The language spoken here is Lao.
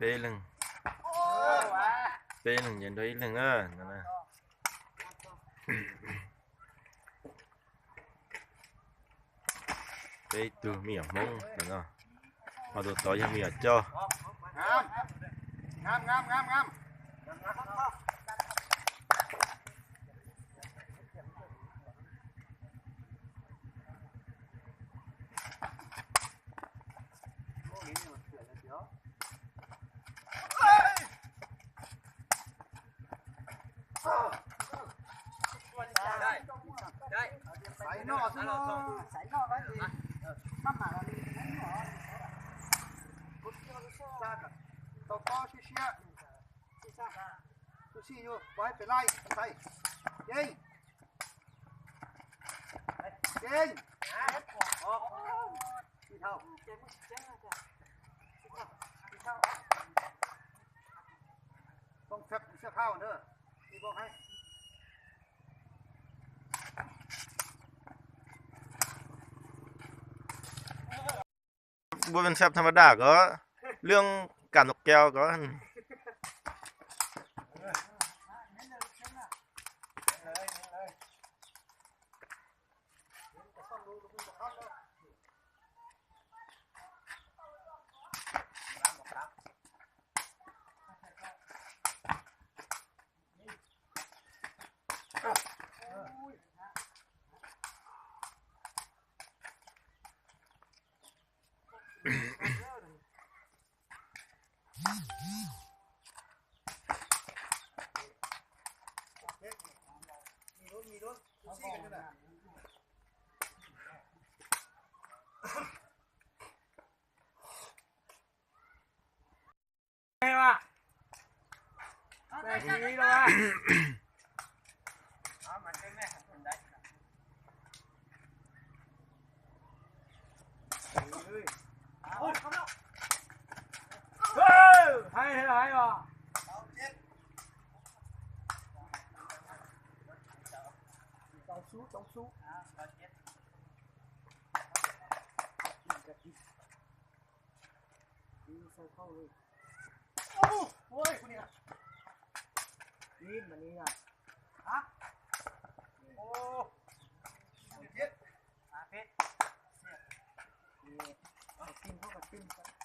ເປ້ໜຶ່ງ ເປ້ໜຶ່ງ ເຢັນໂດຍອີກໜຶ່ງເດີ ນັ້ນນະ. ເປ້ຕູມີຫຍັງມົງເນາະ ເອົາໂຕຕໍ່ຍັງມີຫຍັງເຈາະ. ງາມ ງາມ ງາມ ງາມ ງາມ. ໃສ່ໜໍ່ຊິເນາະ ໃສ່ໜໍ່ໄວ້ ເອີ ມາ ມາ ເອົາຕໍ່ ເຊຍ ເຊຍ ຊູຊີຢູ່ ບໍ່ໃຫ້ເປັນໄລ ໃສ່ ຍິງ ຍິງ ສີ່ເທົ່າ ສີ່ເທົ່າ ຕ້ອງແຟບເສື້ອຂາວເດີ ທີ່ບອກໃຫ້. ບໍ່ແມ່ນແຟບທຳມະດາກໍ ເລື່ອງການນົກແກ້ວກໍ ໂອ້ຍ ຜູ້ນີ້ນະ ນີ້ ມານີ້ນະ ຮະ ໂອ້ ເຈັບ ຫາເພັດ ນີ້ ເອົາກິນ ເຮົາກໍກິນ.